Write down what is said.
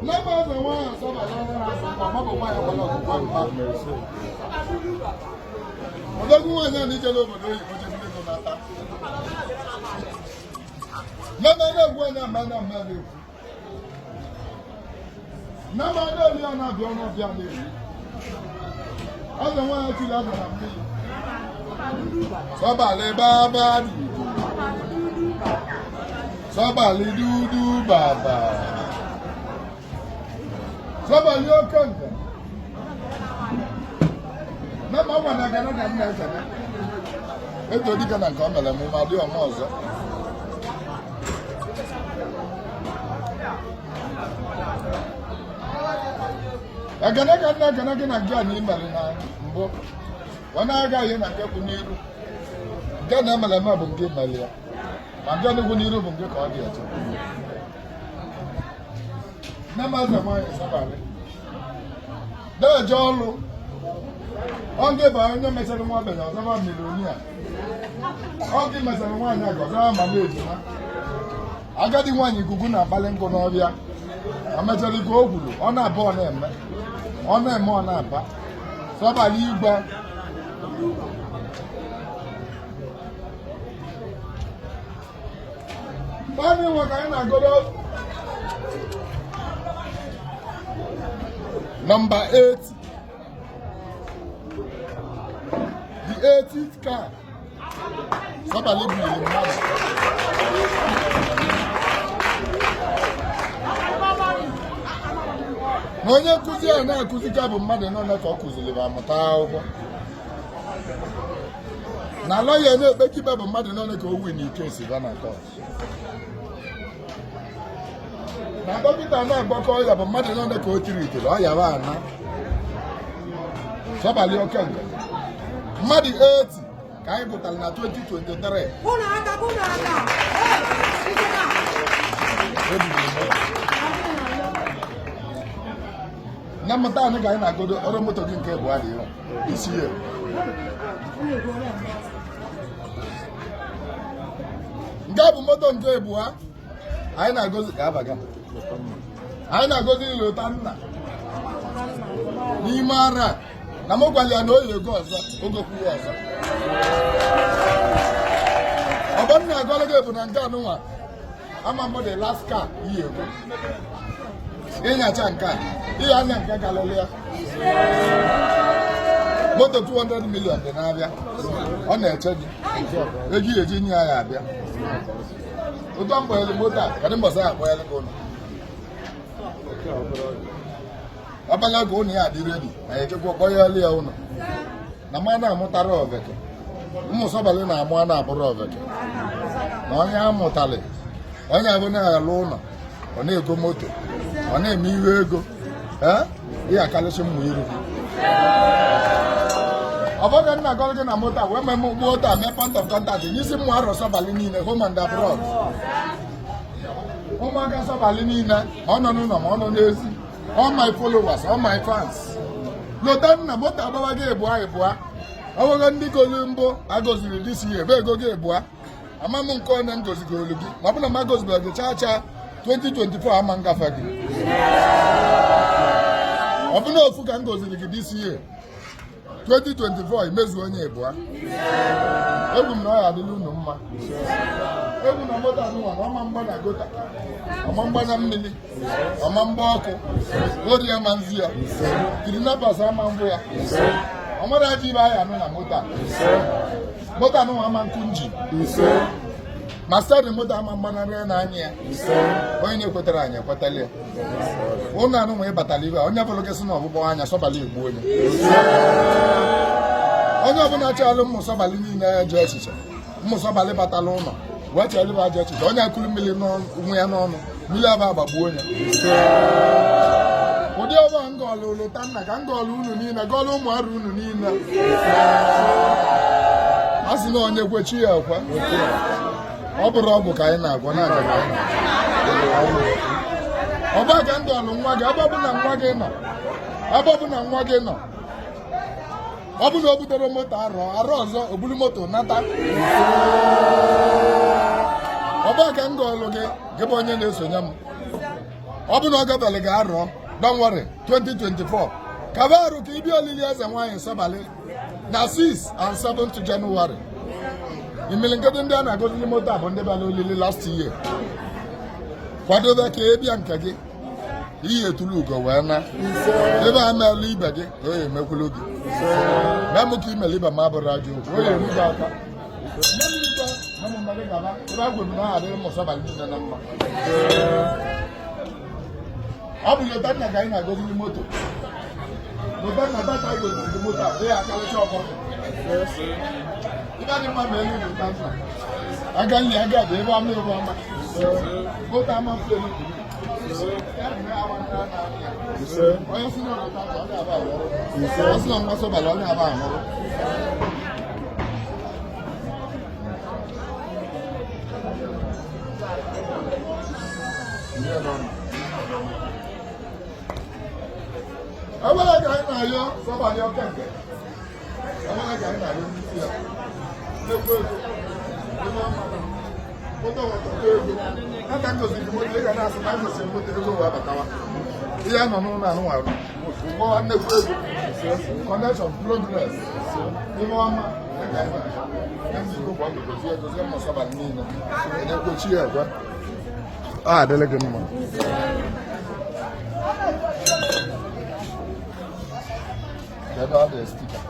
Nne m eze nwaanyị Sọbalị mama bụ nwaanyị gbara ọgụgụ mba. Odogwu nwaanyị a na-ijele obodo oyibo jebere ego nata. Nne m na-egwu onye ama na mma na-ekwu. Nne m na-eli ọ na-abịa ọ na-abịa na-eri. Eze nwaanyị tiri azụ na mmiri. Sọbalị baba dudu. Sọbalị dudu baba. Sọbalị oke njem. Na ma nwa na gara ka nna eze na. Eto dịka na nke ọ mere mụ ma dị ọma ọzọ. Ekene ka nna ekene gị na nke a na imere na mbụ. Ọ na-agaghị na nke kwụ n'iru. Nke na emere eme bụ nke mere ya. Ma nke na-ekwu n'iru bụ nke ka ọ dị eche. Nne m eze nwaanyị Sọbalị. Na-eje ọlụ. Ọ gị bụ onye mechara nwa ogbenye ọzọba millionaire. Ọ gị mechara nwaanyị a ka ọzọba mama ejima. Agadi nwaanyị ikuku na-akpali nkụ n'ọbịa. O mechara ike o kwuru, ọ na-aba ọ na-eme. Ọ na-eme ọ na-aba. Sọbalị igwe. Naanị nwe ka anyị na-agọrọ nọmba 80. The 80th car. Sọbalị buliri mmadụ. Na onye nkụzi a na-akụzi ka bụ mmadụ nọ ka ọ kụziri ma mụta akwụkwọ. Na lọya na-ekpe ikpe bụ mmadụ nọ ka o win case ba na court. Na dọkịta na-agbakọ ọya bụ mmadụ nọ ka o tiritere ọya ba ana. Sọbalị oke nke. Mmadụ 80 ka anyị gụtara na 2023. Kụnụ aka, kụnụ aka. Hey, ike na. Ebiri m. Na mmụta anyị ka anyị na-agodo ọrụ moto gị nke bụ adịghị isi ya. Nke a bụ moto nke ebua anyị na-agozi ka abaga. Anyị na-agozi ịlụta nna n'ime ara a. Na m gwara ya na oyi ego ọzọ oge kwuo ọzọ. Ọgbọ nna agọlụ gị bụ na nke anụnwa ama mbụ the last car iyi ego. Ịnyacha nke a, ihe anya nke galụlụ ya. Moto 200 million dị na-abịa. Ọ na-eche gị. Ego ya eji nye ya abịa. Ụtọ mgbanyere moto a, kedụ mbọsị a akpọnyere gị ụlọ? Ọbala ka ụlọ ya adị ready, anyị echekwa kpọnyere ya ụlọ. Na ma na-amụtara oveke. Ụmụ Sọbalị na-amụ a na-abụrụ oveke. Na onye amụtalị, onye abụ na-alụ ụlọ, ọ na-ego moto, ọ na-eme ihe ego. Ee, ihe akarịsị mmụ iru gị. Ọ bụghị nna gọrọ gị na moto a wee mee m moto a mee point of contact n'isi mmụ arọ Sọbalị niile home and abroad. Ụmụaka Sọbalị niile ma ọ nọ n'ụlọ ma ọ nọ n'ezi. All my followers, all my fans. Lota nna moto agbawa gị ebua ebua. Ọwụghị ndị golu mbụ agoziri this year ebe ego gị ebua. Ama m nke onye m gozigolu gị ma ọ bụ na m agozibere gị chaa chaa 2024 ama ngafe gị. Ọ bụ na ofu ka m goziri gị this year 2024 imezu onye ebua. Egwu m na ọ ya adịla unu mma. Egwu na moto anụnwa na ọma mgba na gota, ọma mgba na mmiri, ọma mgba ọkụ, ori ama nzi ya, kidnappers ama mbụ ya, ọmara ajọ ibe anyị anụ na moto a. Moto anụnwa ama nkụ njin. Ma steering moto ama mgbanarị n'anya ya. Onye na-ekwetara anyị ekwetala ya. Ụlọ anụnwa ịbatala ibe a, onye bụrụ gị sị na ọgbụgbọ anya Sọbalị egbu onye. Onye ọbụla chalụ ụmụ Sọbalị niile eje echiche, ụmụ Sọbalị batala ụlọ wee chere aja echiche, onye akụrụ mmiri nwe ya n'ọnụ, mmiri aba agbagbuo onye. Ụdị ọba ngọlụ lụta nna ka ngọlụ unu niile, gọlụ ụmụ arụ unu niile. A sị na onye kwechi ya ekwe. Ọ bụrụ ọgwụ ka anyị na-agwọ na-aja ka anyị na-agwọ. Ọba ka ngọlụ nwa gị, ebe ọbụla nwa gị nọ, ebe ọbụla nwa gị nọ, ọ bụ na o butere moto arọ arọ ọzọ o buru moto nata. Ọba ka ngọlụ gị, gị bụ onye na-esonye m. Ọ bụ na ọ gafere gị arọ, don't worry, 2024 kaba arụ ka ịbịa olili eze nwaanyị Sọbalị na 6 and 7th January. Imilikiti ndị a na-agozili moto a bụ ndị bịara olili last year. Kwadobe ka ị bịa nke gị, iyi etulu ugo wee na ebe a meela ibe gị ka o ya emekwulu gị. Mee mụ ka imele ibe m abụrụ ajọ okwu, o ya eru gị aka. Ebe a gwuru na ọ adịrị m Sọbalị niile na mma. Ọ bụ Lotanna ka anyị na-agozili moto. Lotanna data anyị goziri moto a dị ya akarịcha ọkọ. Ibe dị mma ma elu Lotanna aga nri aga bụ ebe ọma, ebe ọma moto ama mfe elu. Onye si na Lotanna ọ ga-aba ahụrụ, ọ sị na nwa Sọbalị ọ ga-aba ahụrụ. Ebere ka anyị na-ayọ Sọbalị Okeke, ebere ka anyị na-ayọ n'isi ya. Nnekwu ego, ebe ọma moto nwetara ego aka ngoziri moto, ị ga na-asị na ngoziri moto ego wee batawa. Ihe nọ n'ụlọ anụnwa gụọ nnekwu ego, connection, progress, ebe ọma ka anyị na-ayọ. Ndị Igbo gwa gozie gozie mmụ Sọbalị niile enekwochi ya ekwe ọ adịla gị mma. Kedu ọ dị sticker?